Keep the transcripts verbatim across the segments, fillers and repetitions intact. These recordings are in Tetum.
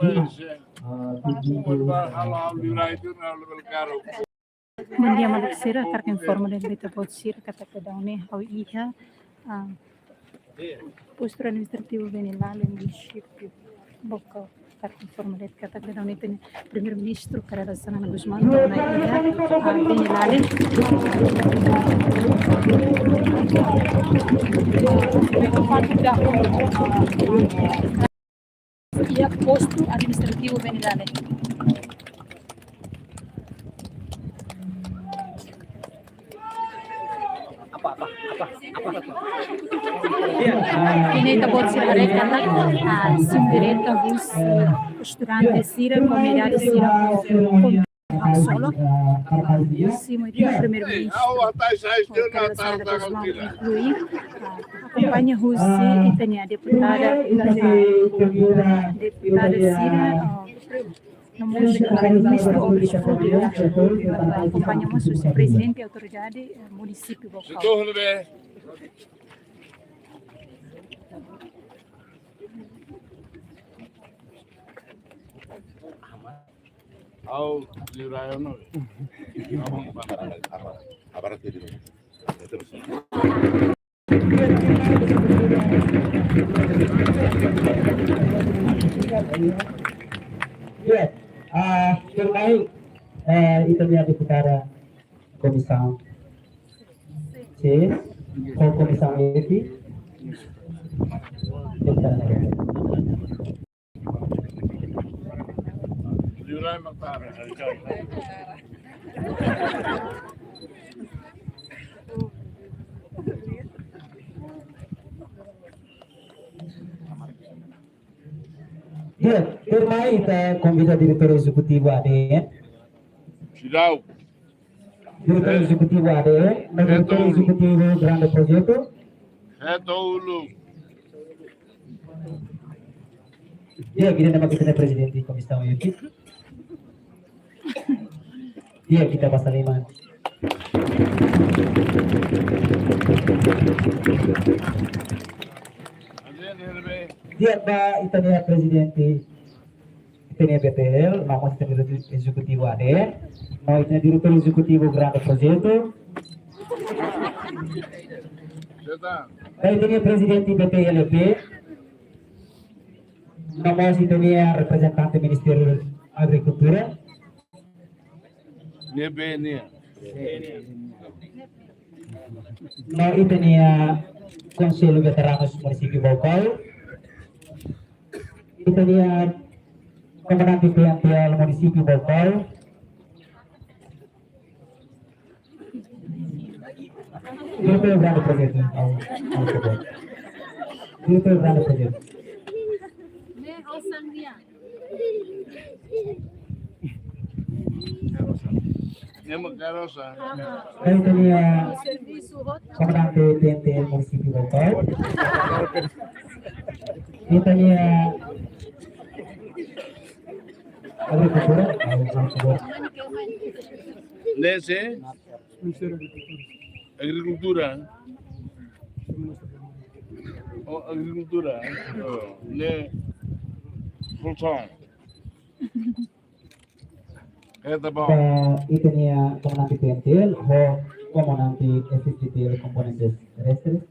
Bom dia, maluk sira, hakarak informa de'it ba ita-boot sira katak daudaun ne'e ha'u iha, ah, postu administrativu Venilale, munisípiu Baucau. Hakarak informa de'it katak daudaun ne'e ita-nia Primeiru-Ministru Kay Rala Xanana Gusmão to'o ona iha, ah, Venilale. Iha postu administrativu Venilale. Ita-boot sira haree katak, ah, simu direta husi estudante sira, komunidade sira, ho, ho solo. Simu ita-nia Primeiru-Ministru Kay Rala Xanana Gusmão inklui, ah, akompaña husi ita-nia deputada, ah, deputada sira, ah, no mós, ah, Ministru Obras Públikas, akompaña mós husi Prezidente Autoridade, eh, Munisípiu Baucau. Ha'u liurai ona. Ya, ah, tuirmai, eh, ita-nia deputada Komisaun C, ho Komisaun F. Deputada. Ya, tuirmai ita konvida Diretór Ezekutivu A D N. Seidauk. Diretór Ezekutivu A D N, no Diretór Ezekutivu Grande Projetu. Hetan uluk. Ya, ida-ne'e mak ita-nia Prezidente Komisaun F. Ya, ita basa liman. Ya, ba ita-nia Prezidente, ita-nia B T L, no mós ita-nia Diretór Ezekutivu A D N, no ita-nia Diretór Ezekutivu Grande Projetu. Ba ita-nia Prezidente B T L P, no mós ita-nia reprezentante Ministériu Agrikultura. Ne'ebé nia. No ita-nia Konsellu Veteranus Munisípiu Baucau. Ita-nia Komandante P M T L Munisípiu Baucau. Diretór Grande Projetu. Au, au, au. Diretór Grande Projetu. Ne'e mak Kay Rala Xanana. Ita-nia Komandante P M T L Munisípiu Baucau. Ita-nia Agrikultura. Agrikultura. Ne'e sé? Agrikultura. Oh, agrikultura. Oh, ne'e produsaun. Hetan ba. Eh, ita-nia Komandante P M T L ho Komandante F F T T L Komponentes Terrestres.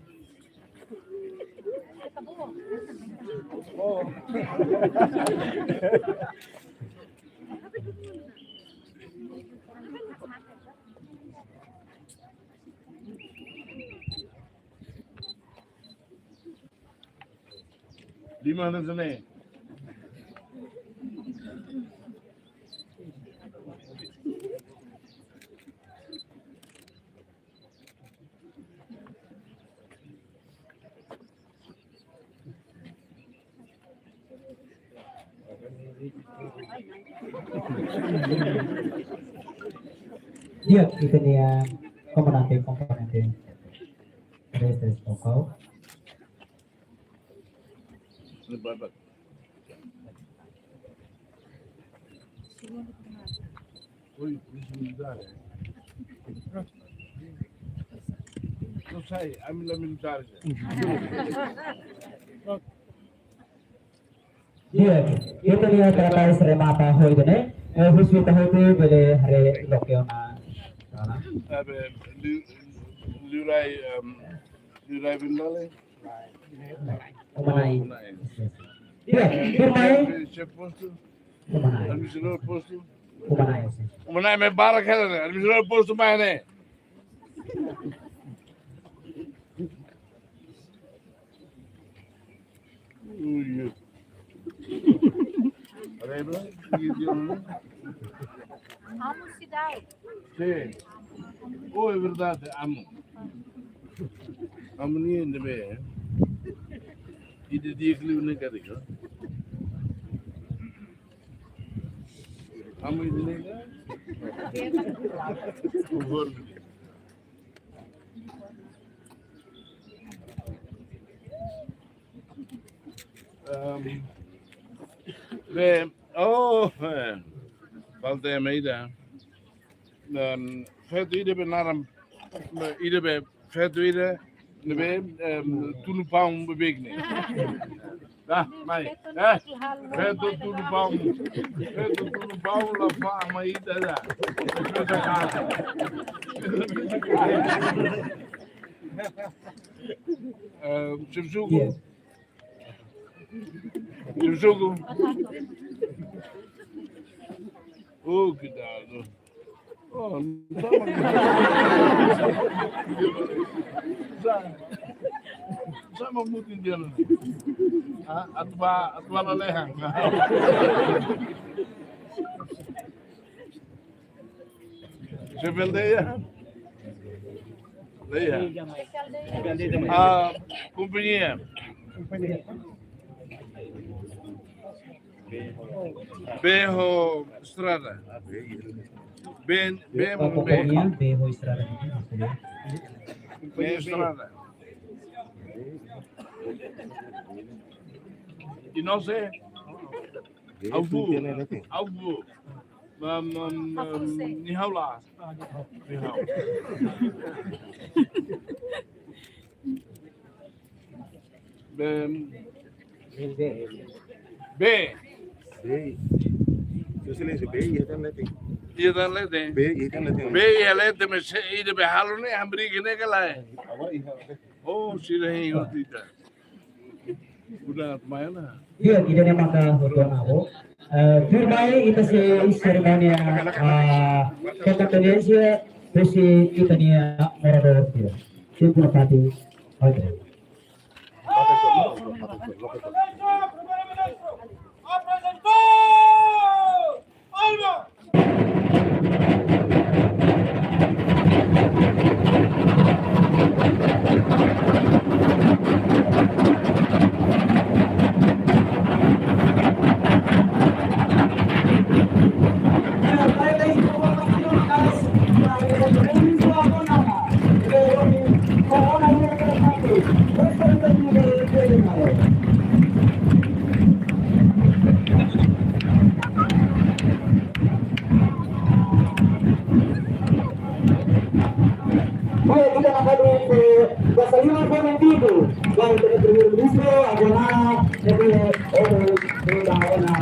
Lima na sini. Ya, ita-nia Komandante Komponente Terrestres Baucau. Oi, polísia militár. Não sei, a mila militár. Di'ak, Ita-nia tratadu remata ho ida-ne'e, eh, husu ita hotu bele haree loke ona. Abe, liu, liurai, em, liurai Bendale. Uma Nai. Uma Nai. Ya, tuirmai. Xefe postu. Uma Nai. Administradór postu. Uma Nai. Uma Nai, me bara kela, administradór postu mai ne'e. Ui, ui. Amu sidade. Sim. Oh, é verdade, amo. Amo nian ne'ebé. Ida-ne'e liu ne'e karik. Amo ida-ne'e. Por favor. Ehm, be, oh, eh, falta ema ida. Ehm, feto ida be naran, be, ida be, feto ida, be, ehm, tunu paun be bek ne'e. Dah, mai. Eh, feto tunu paun. Feto tunu paun la fa mai ida dah. Ehm, xefe suku. Yes. Xefe suku. Oh, cuidado. Oh, sama. Sa-, sama mutin dia. Ah, atu bá, atu bá lalehan. Xefe aldeia. Aldeia. Ah, kompañia. Bee ho estrada. Bee, bee, ah, kompañia, bee ho estrada. Bee estrada. I no sé. Abu. Abu. Mam, mam, mam, ni ha'u la. Ni ha'u. Be. Be. Be. Yo se le dice, be, iha tan leten. Iha tan leten. Be, iha tan leten. Be, iha leten, maibé ida be halo ne'e, hambriik ne'e ka lae. Agora, iha. Oh, sira hein, oh, tita. Udah, lumayan lah. Iya, ida-ne'e maka hotu ona avó. Eh, tuirmai ita sei serimónia, ah, kondolénsia husi ita-nia moradór, ya. Simpul pati. Oke. Baik, kita akan ke Basaliu Preventivo. Baik, dari Primeiru-Ministru, agora, jadi, oh, sudah, oh, nah,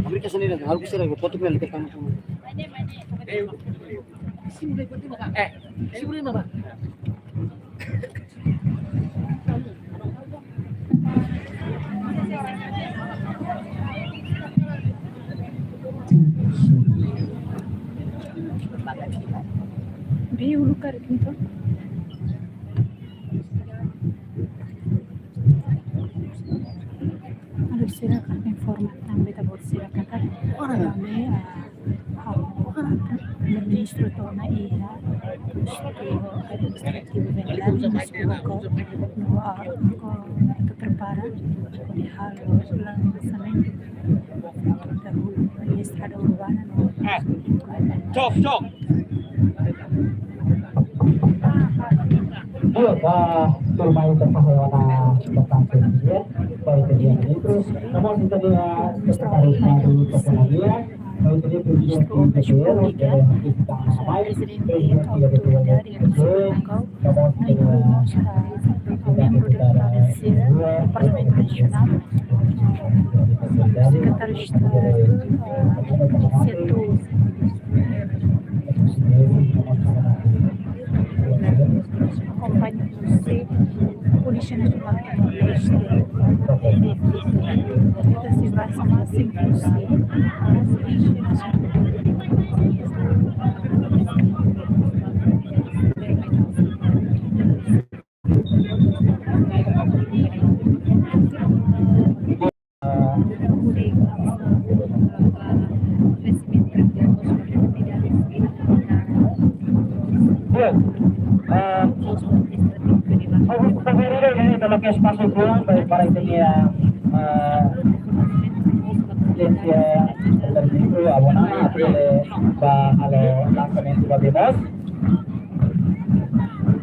Amérika sendiri, harus bisa lagi foto kembali ke kamu. Eh, Be ulu karik ne'e. Halo, silakan informa também, tá bom, silakan kan. Também, ah, halo, ministru tona iha, postu administrativu Vendabi, mas coloca no ar, com, que prepara, e halo, lançamento. Cok, cok. Di'ak, ba, tuirmai ita fahe ona bastante bien, ba ita-nia ministru. Namun ita-nia sekretaris Estadu Ekonomia, ba ita-nia prezidente P P R, ke kita mai, prezidente Autoridade Ekonomia, ah, membru da Parlamentu Nasionál, sekretáriu Estadu, ah, setór, akompaña Polísia Nasionál Timor-Leste, da segurança máxima possível. Bien. Ah, vamos a abrir el, el, el espacio para, para que tenga, ah, licencia, el ministro Abonama, que le va a lo lanzamiento de voz.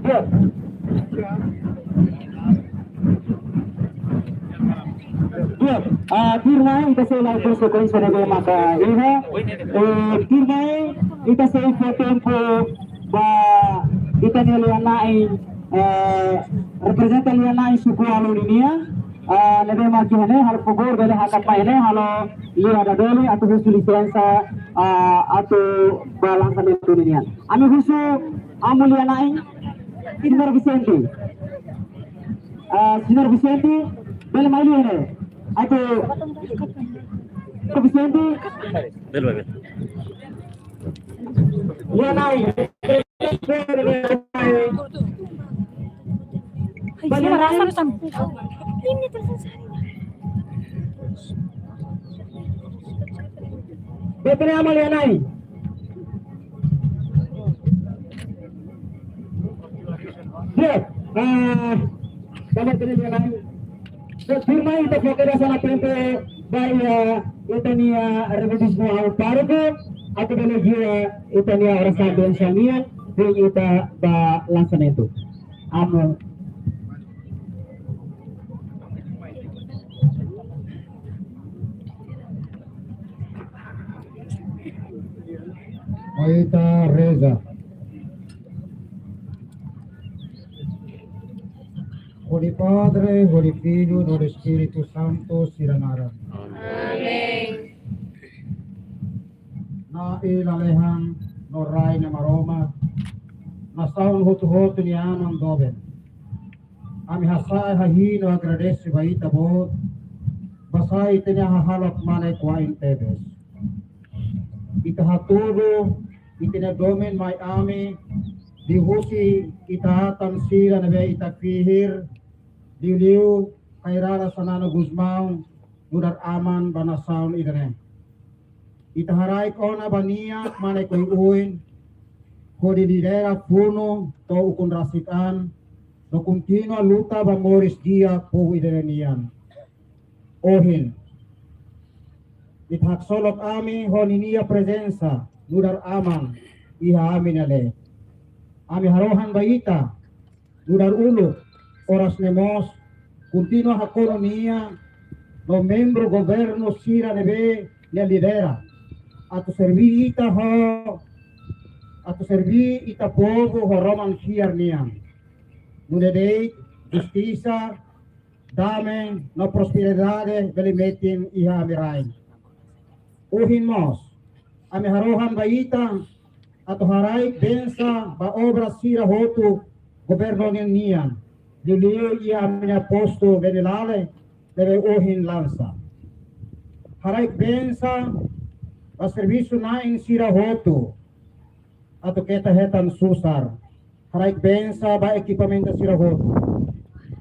Bien. Bien, ah, tuirmai, ita sei la'o ba sekuénsia ne'ebé maka iha. Eh, tuirmai, ita sei fó tempu ba ita-nia lia-na'in, eh, reprezenta lia-na'in suku Alu nian. Ah, ne'ebé mak iha ne'e, halo favór, bele hakat mai ne'e, halo lia dadaun, atu husu lisensa, ah, atu ba lansamentu nian. Ami husu amu lia-na'in, Señór Vicente. Ah, Señór Vicente, bele mai liu ne'e. Atu, Señór Vicente. Bele, bele. Lia-na'in. Ai, bele, lia-na'in. Ini telepon saya. Bele amu lia-na'in. Di'ak, ah, tanba ita-nia lia-na'in. Tuirmai ita foka ba sala tempu ba iha ita-nia, ah, rebendismu au pároku, atu bele guia ita-nia orasaun bensaun nian, hodi ita ba lansamentu. Amu. Mai ita reza. Hodi Padre, hodi Filho, hodi Espíritu Santu sira naran. Amen. Na'i lalehan no rai Nai Maromak, nasaun hotu-hotu nia Aman doben. Ami hasa'e, hahi'i no agradese ba Ita-Boot, basá Ita-nia hahalok mane kuain tebes. Ita hatudu Ita-nia domin mai ami, liuhusi ita-atan sira ne'ebé Ita fihir, liuliu Kay Rala Xanana Gusmão, nu'udar aman ba nasaun ida-ne'e. Ita haraik ona ba nia mane koi-uin, hodi lidera funu to'o ukun rasik an, no kontinua luta ba moris di'ak povu ida-ne'e nian. Ohin, Ita haksolok ami ho ninia prezensa nu'udar aman iha ami-nia leet. Ami harohan ba Ita nu'udar uluk, oras ne'e mós kontinua hakonu nia no membru governu sira ne'ebé nia lidera, atu serbí Ita ho, atu serbí Ita povu ho roman fiar nian. Nune'e de'it, justisa, dame no prosperidade bele metin iha ami-nia rai. Ohin mós, ami harohan ba Ita atu haraik bensa ba obra sira hotu governu nian, liuliu iha ami-nia postu Venilale ne'ebé ohin lansa. Haraik bensa ba servisu na'in sira hotu atu keta hetan susar. Haraik bensa ba ekipamentu sira hotu.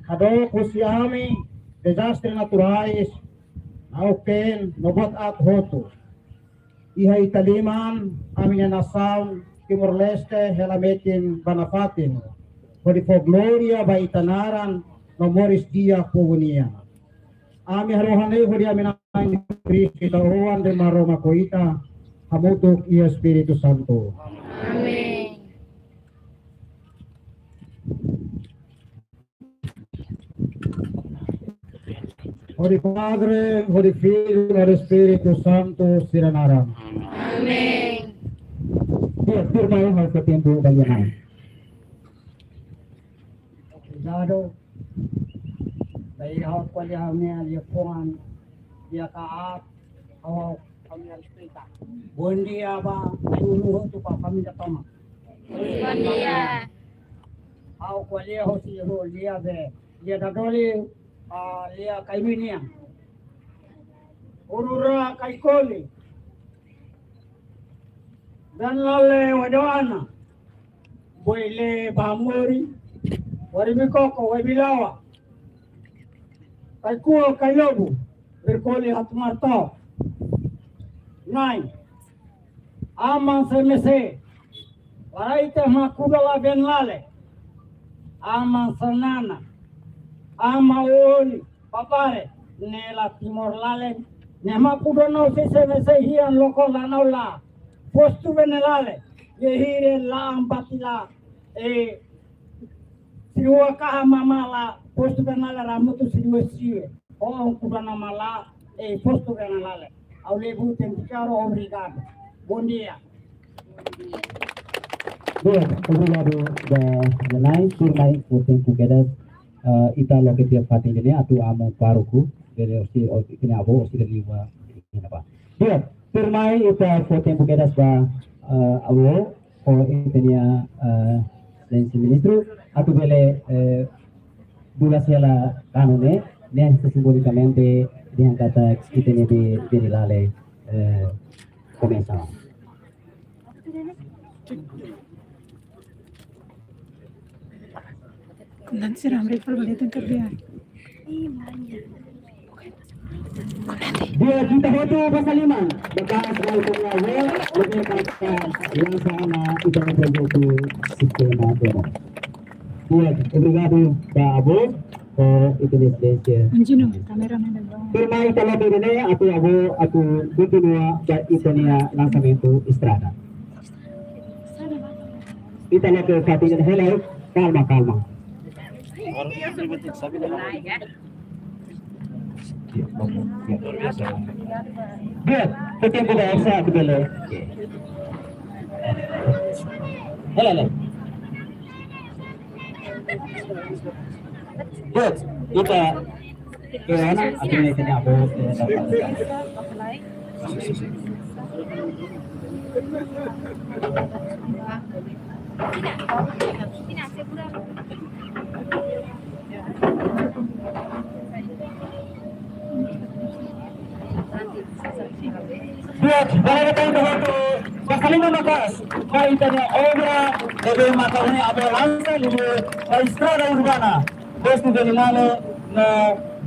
Hadook husi ami dezastre naturais, na'ok-teen no buat aat hotu. Iha Ita liman, ami-nia nasaun Timor-Leste hela metin ba nafatin, hodi fó glória ba Ita naran no moris di'ak povu nian. Ami harohan ne'e hodi ami-nia Kristu Ita-Boot, Maromak ho Ita, hamutuk ho Espíritu Santu. Amen. Hodi Padre, hodi Filho, hodi Espíritu Santu sira naran. Amen. Di'ak, tuirmai ha'u fó tempu ba lia-na'in. Obrigadu. Baik, ha'u ko'alia ha'u-nia liafuan, lia kaat, ha'u, ha'u-nia respeita. Bondia ba, ai unu hotu ba família tomak. Bondia. Ha'u ko'alia hosi ho lia be, lia dadoli, ah, lia kaimi nian. Urura kaikoli. Venilale Waidoana. Boile Bamori. Wari Bikoko, Wai Bilawa. Kaikuo, Kailobu. Berkoli Hatumarto. Nai. Aman Semese. Waraite Makudala Venilale. Aman Xanana. Ama Oli. Papare, ne'e la Timor lalen, ne'e mak kuda nau sei sebe sei hian loko la nau la. Postu Venilale, ye hire la ambati la, e, sirua kaha mama la, postu Venilale ramutu sirua siwe. O kuda nama la, e, postu Venilale. Ha'u lebo tenke karo obrigadu. Bondia. Di'ak, obrigadu ba, ba Nai, tuirmai, fó tempu kedas, eh, ita loke tiha fatin ida-ne'e atu amu pároku, bele hosi, hosi, ita-nia avó, hosi dali ba, ita-nia avó. Di'ak, tuirmai ita fó tempu kedas ba, eh, avó, ho ita-nia, eh, Exelénsia Ministru, atu bele, eh, dula sela kanu ne'e, ne'e simbolikamente dehan katak ita-nia be, Venilale, eh, komesa. Nanti siram rifle boleh tangkap dia. Di'ak, ita hotu basa liman. Bekas mau semua, lebih kata yang sama ita hotu sistema demo. Di'ak, obrigadu ba avó, ho ita-nia Exelénsia. Anjino, kamera mana, bro? Tuirmai ita loke ida-ne'e, atu avó, atu kontinua ba ita-nia lansamentu estrada. Ita loke fatin ida-ne'e, helai, kalma, kalma. Di'ak, fatin buka esa, atu bele. Helai, helai. Di'ak, ita ke mana? Atu ita-nia avó, eh, Di'ak, bele hatene katak, basa liman maka'as ba ita-nia obra, ne'ebé maka ha'u-nia avó lansa liu ba estrada urbana, postu Velilale no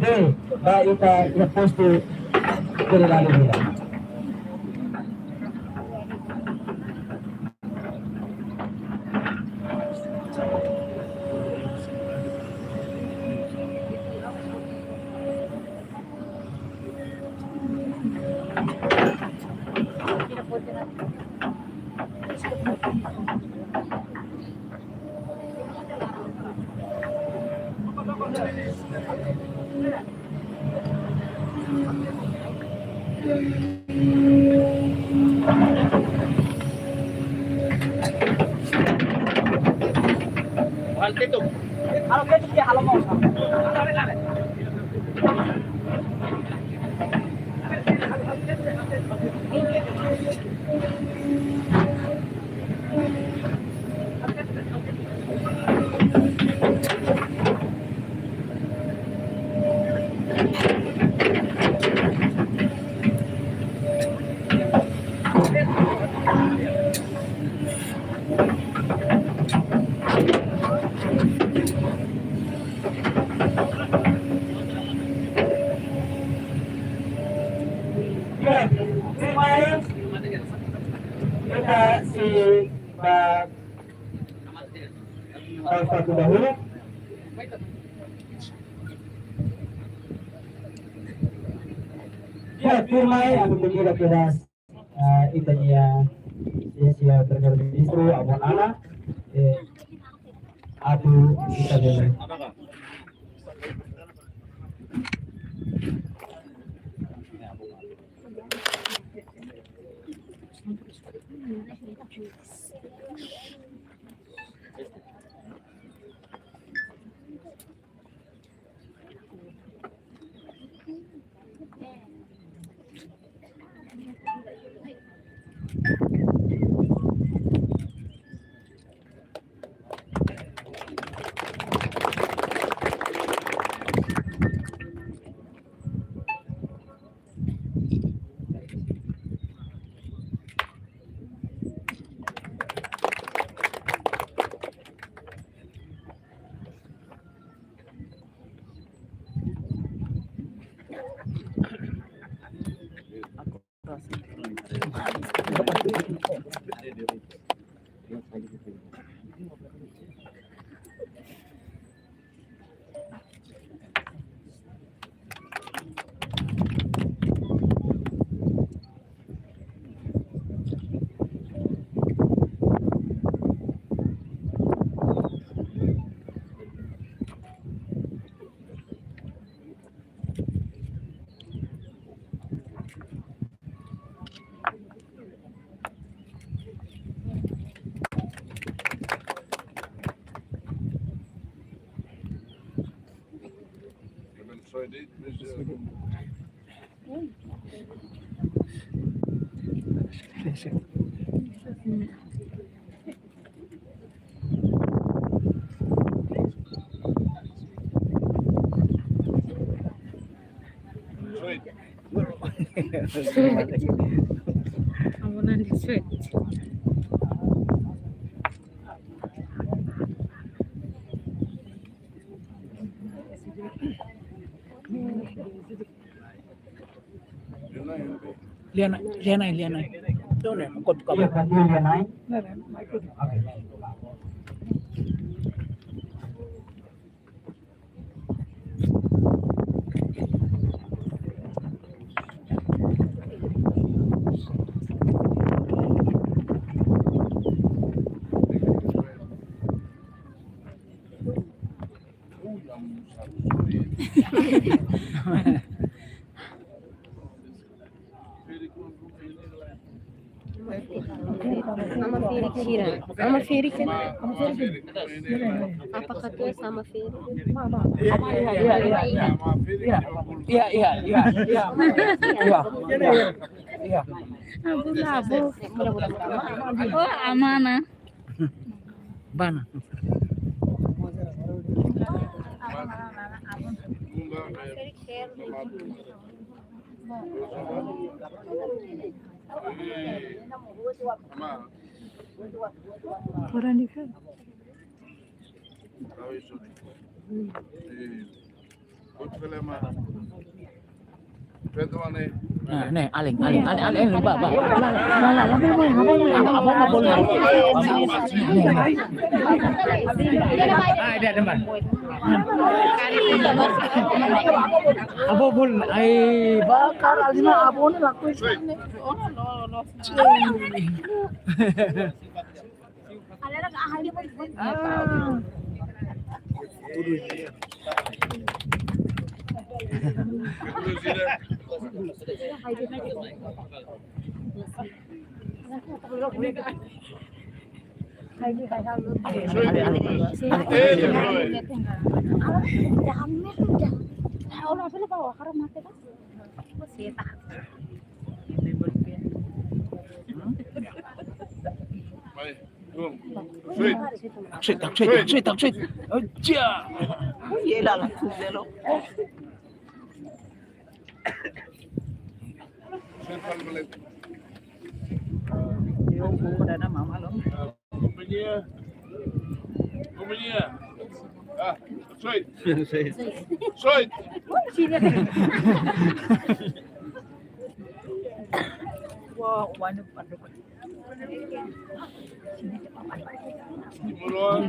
de ba ita iha postu Velilale. Terima kasih, Pak. Al-Fatihah dahulu. Ya, firman yang bergembira keras. Ah, ita-nia, ya, ya, Primeiru-Ministru, Avó Nana, eh, atu ita bele. Amonan di sweet. Lianai, Lianai, Lianai. Tuh, nih, angkut kamu. Iya, kan, Lianai. Oke. Ama ferik sira. Ama ferik sira. Apa kata sama ferik? Iya, iya, iya, iya, iya. Iya. Iya. Abu lah, abu. Oh, amanah. Bana. Orang di sana. Nah, ne'e, alin, alin, alin, alin, alin, ba, ba. Lah, lah, lah, ba, ba, ba, ba, ba, ba, ba, ba. Ah, dia, dia, ba. Abo bol, ai, bakar alina abo ni laku. Ah. Sweet, sweet, sweet, sweet. Aja. Oh, iya lah, langsung dia lo. Yo, mau dana mama lo. Kompañia. Kompañia. Ah, sweet. Sweet. Sweet. Wah, wanu panduk. Timoroan.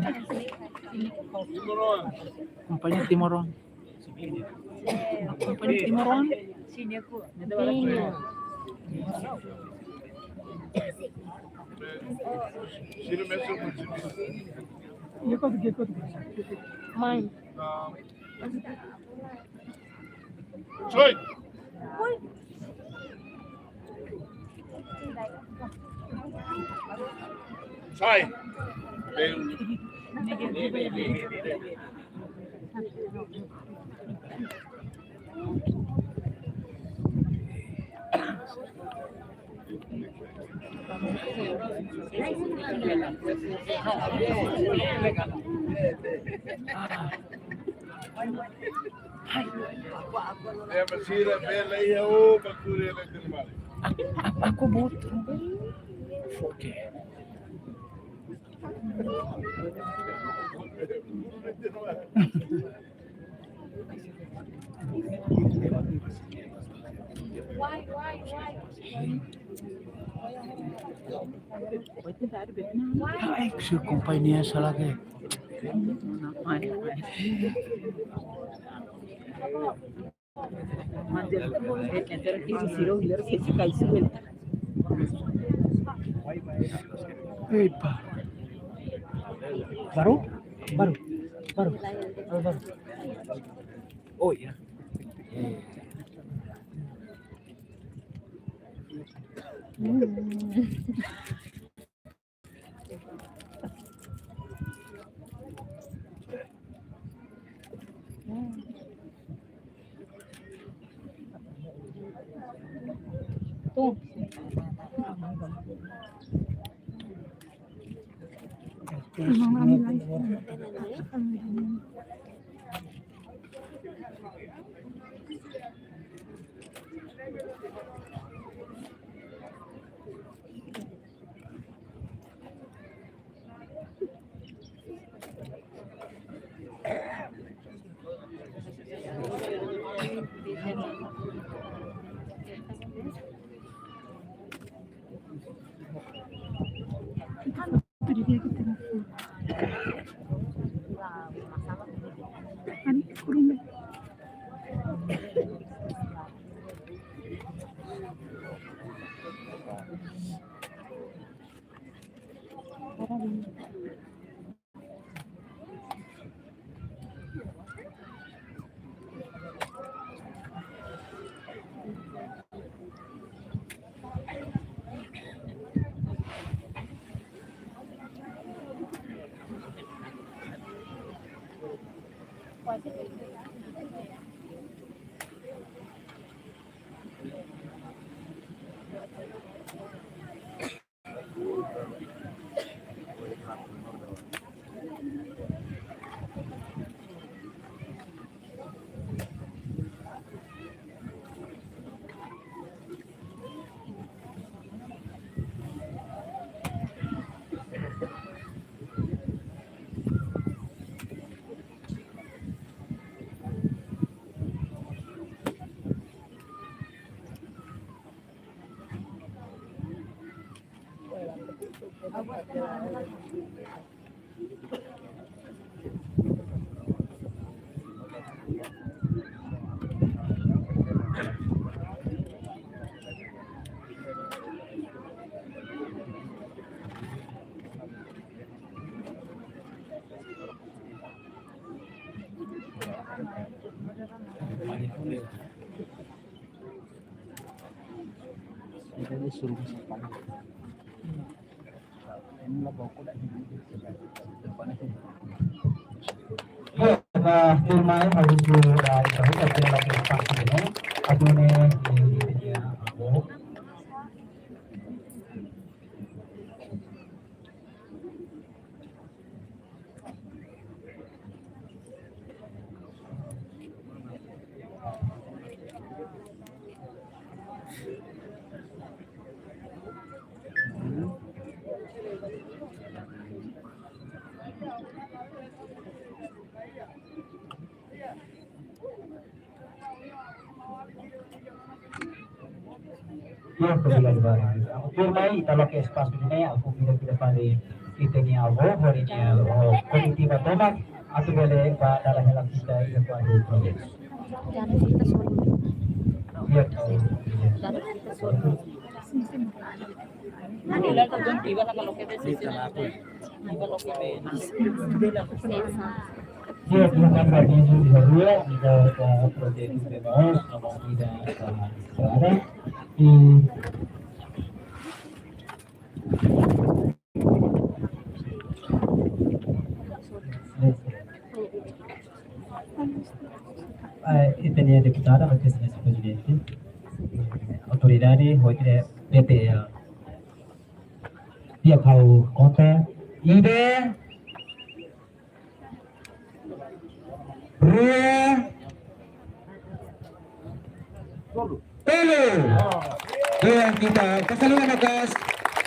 Timoroan. Kompañia Timoroan. Kompañia Timoroan. Mãe. Soi. Sai. Aku, aku, aku butuh. Oke. Ai, se kompañia sala ke. Epa. Baru? Baru. Baru. Baru, baru. Oh, ya. Hmm. Ba, tuirmai, ha'u husu ba ita hotu atu bele loke espasu ne'e, atu nune'e, eh, ita-nia avó. Iya, obrigadu barak. Tuirmai, ita loke espasu ne'e, ha'u konvida fila fali ita-nia avó, hodi nia, oh, komitiva tomak, atu bele ba dala hela fita iha kuadru projetu. Iya, tahu. Iya. Dia bukan bagi diri dia, dia ke proyek B M O sama tidak sama sekarang. Di Eh, ita-nia deputada, Wakil Exelénsia Prezidente, autoridade, hodi P T L. Dia kau konta, ida, rua, tolu. Dehan ita, kasa liman maka'as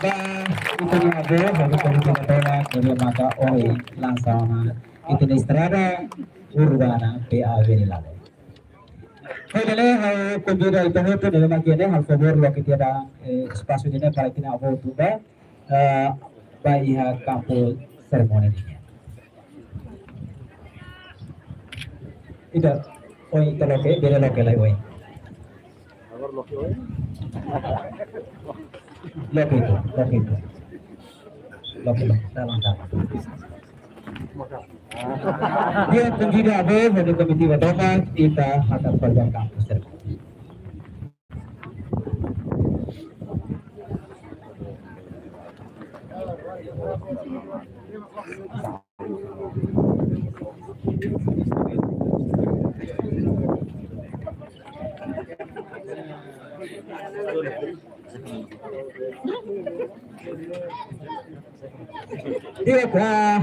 ba ita-nia avó, hodi komitiva tomak, hodi maka ohin lansa ona ita-nia estrada urbana P A Velilale. Hodi nune'e, ha'u konvida ita hotu ne'ebé mak iha ne'e, halo favór loke tiha, eh, espasu ida-ne'e para ita-nia avó tun ba, eh, ba iha kampu serimónia nian. Ida, ohin ita loke, bele loke lai ohin. Loke itu, loke itu. Loke, loke, dalam, dalam. Dia konvida avó, hodi komitiva tomak, ita hakarak fahe ba kampus. Iya, Kak.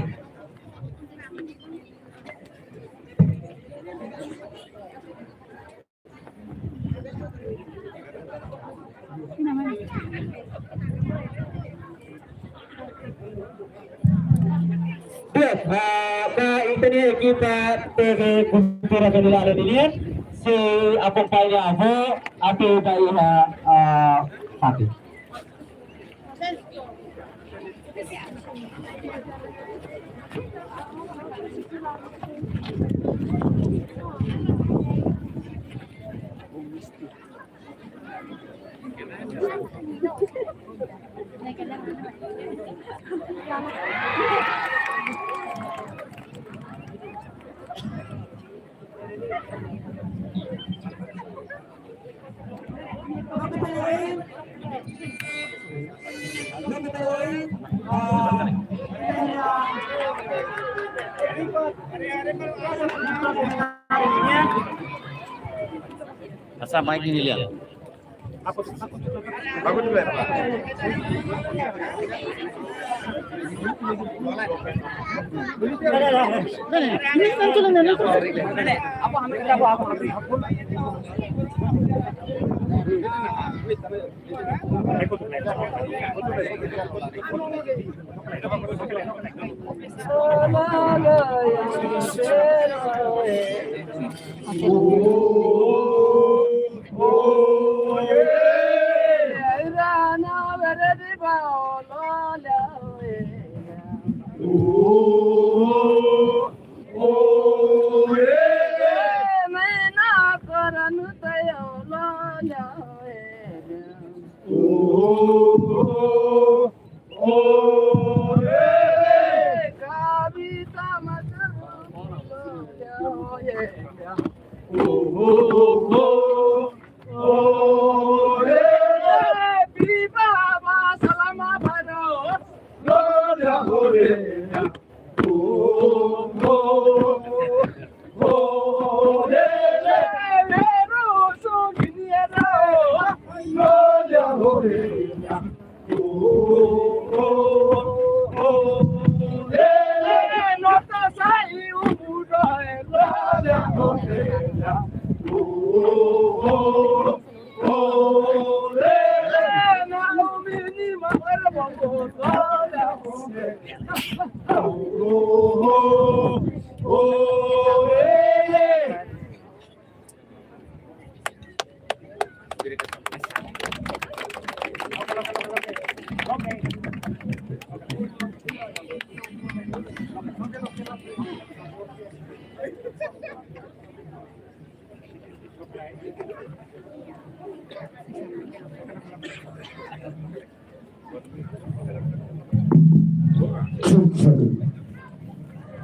Baik, ah, ba ita-nia ekipa T V Kultura Velilale nian, sei akompaña avó atu ba iha, ah, fatin. Asa mai ini lihat.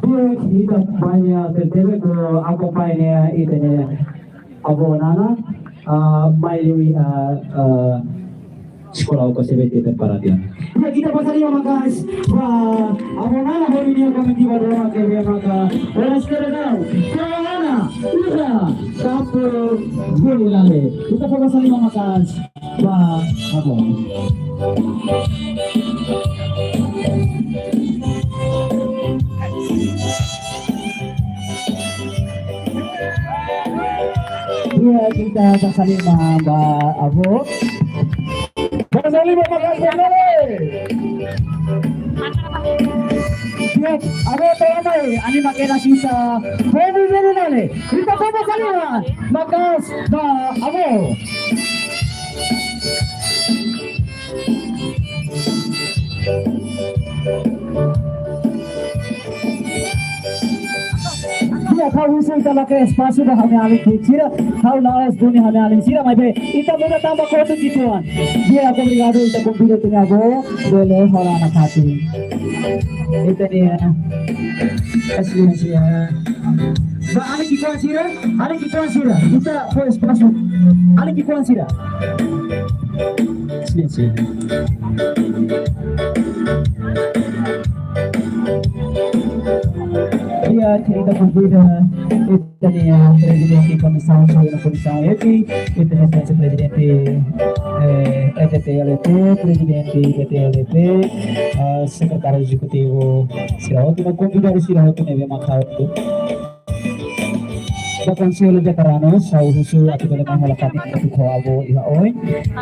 Di'ak, ita bainhira tebetebes akompaña ita-nia avó Nana, ah, mai liu, ah, ah, eskola ho konsebe ita prepara tiha ona. Di'ak, ita basa liman maka'as ba avó Nana, hodi nia komitiva dua ke be maka, ora sekadar, Nana, ira, kapo, goli lale. Ita basa liman maka'as ba avó. Di'ak, ita basa liman ba avó. Basa liman maka'as ba avó. Di'ak, avó tolong mai, anima kedas ita. Beni beni nale. Ita basa liman maka'as ba avó. Di'ak, ha'u husu ita lake espasu ba ha'u-nia alin ki'ik sira, ha'u la'ós duni ha'u-nia alin sira, maibé ita muda tanba kotuk ki'ik uitoan. Di'ak, obrigadu, ita konvida ita-nia avó, bele hola ona katak ita-nia, eh, Exelénsia. Ba alin ki'ikoan sira, alin ki'ikoan sira, ita fó espasu. Alin ki'ikoan sira. Sin, sin. Di'ak, ita konvida ita-nia prezidente komisaun, komisaun F, ita-nia vice-prezidente, eh, E T T L T, prezidente E T T L T, eh, sekretáriu ezekutivu sira hotu, no konvidadu sira hotu ne'ebé mak ha'u ba Konsellu Veteranus, ha'u husu atu bele mai hola katak atu ho avó iha oin.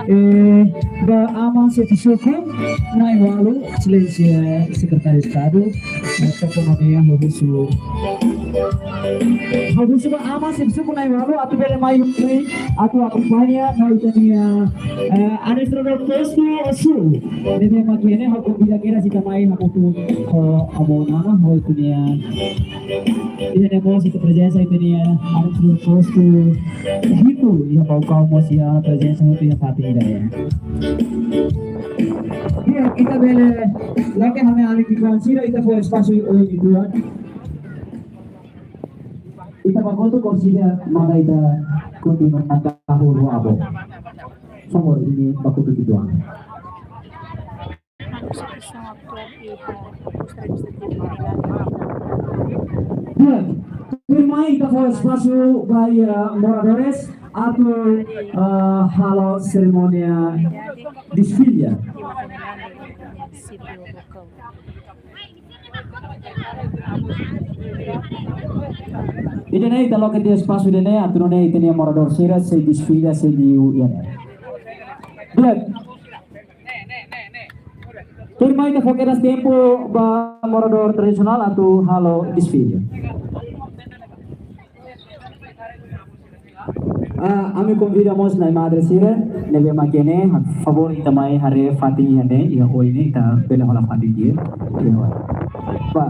Eh, ba aman xefe suku na'in-ualu, Exelénsia Sekretáriu Estadu, eh, Ekonomia, ha'u husu. Ha'u husu ba aman xefe suku na'in-ualu atu bele mai oin, atu akompaña no ita-nia, eh, administradór postu Asul. Ne'ebé mak iha ne'e, ha'u konvida kedas ita mai hamutuk ho avó Nana, ho ita-nia, iha ne'e mós ita prezensa ita-nia administradór postu Hitu, iha Baucau mós iha prezensa hotu iha fatin ida-ne'e. Di'ak, ita bele lake ha'u-nia alin ki'ikoan sira, ita fó espasu oin uitoan. Ita ba kotuk korsida maka ita kontinua tahun rua avó. Favór, imi ba kotuk uitoan. Di'ak, Mai ita fó espasu ba iha moradores atu, ah, halo serimónia desfile. Ida-ne'e ita loke tiha espasu ida-ne'e atu nune'e ita-nia moradór sira sei desfile, sei liu iha ne'e. Baik. Tuirmai ita fó kedas tempu ba moradór tradisionál atu halo desfile. Ah, ami konvida mós nai-madre sira ne'ebé mak iha ne'e, favór ita mai haree fatin iha ne'e, iha oin ne'e ita bele hola fatin tiha, iha oin. Ba.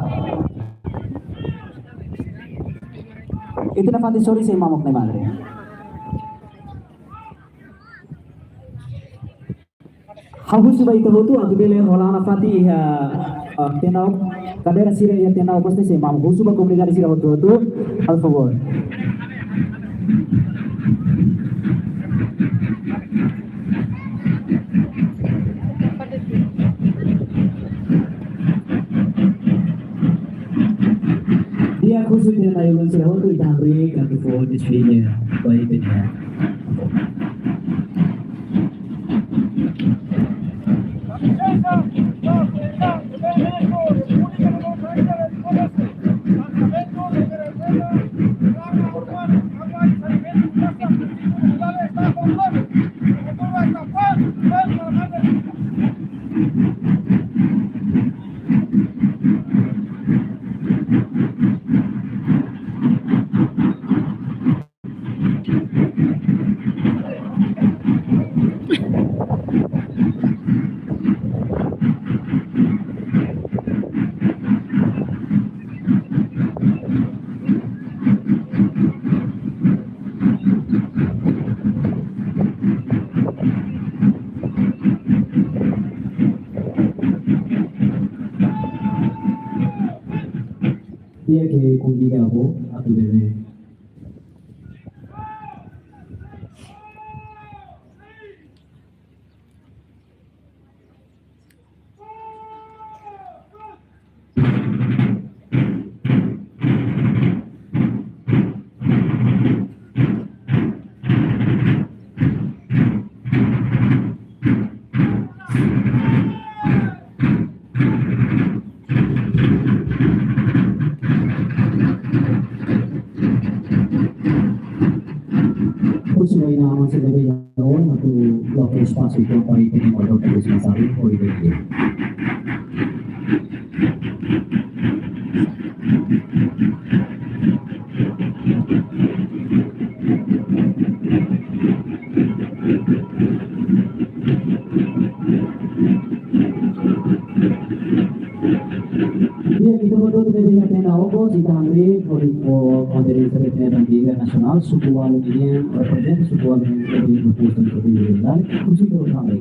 Ita-nia fatin sorin sei mamuk nai-madre. Ha'u husu ba ita hotu atu bele hola ona fatin iha, ah, tenda, kadeira sira iha tenda, pasti sei mamuk. Husu ba komunidade sira hotu-hotu, por favór. Di'ak, husu ita-nia na'i-ulun sira hotu, ita haree katak fó desfile ba ita-nia. Di'ak, konvida avó atu bele. Husu ba inan-aman sira ne'ebé iha oin atu loke espasu ida ba ita-nia moradór tradisionál sira, hodi bele. Di'ak, ita hotu-hotu ne'ebé iha tenda okos, ita haree hodi fó konferénsia referente bandeira nasionál, suku ualu nian, reprezenta suku ualu nian, husu ita hotu-hotu.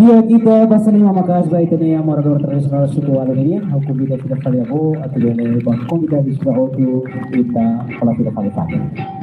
Di'ak, ita basa liman maka'as ba ita-nia moradór tradisionál suku Alu ninian, ha'u konvida fila fali avó atu bele ba konvida sira hotu, ita hola fila fali fali.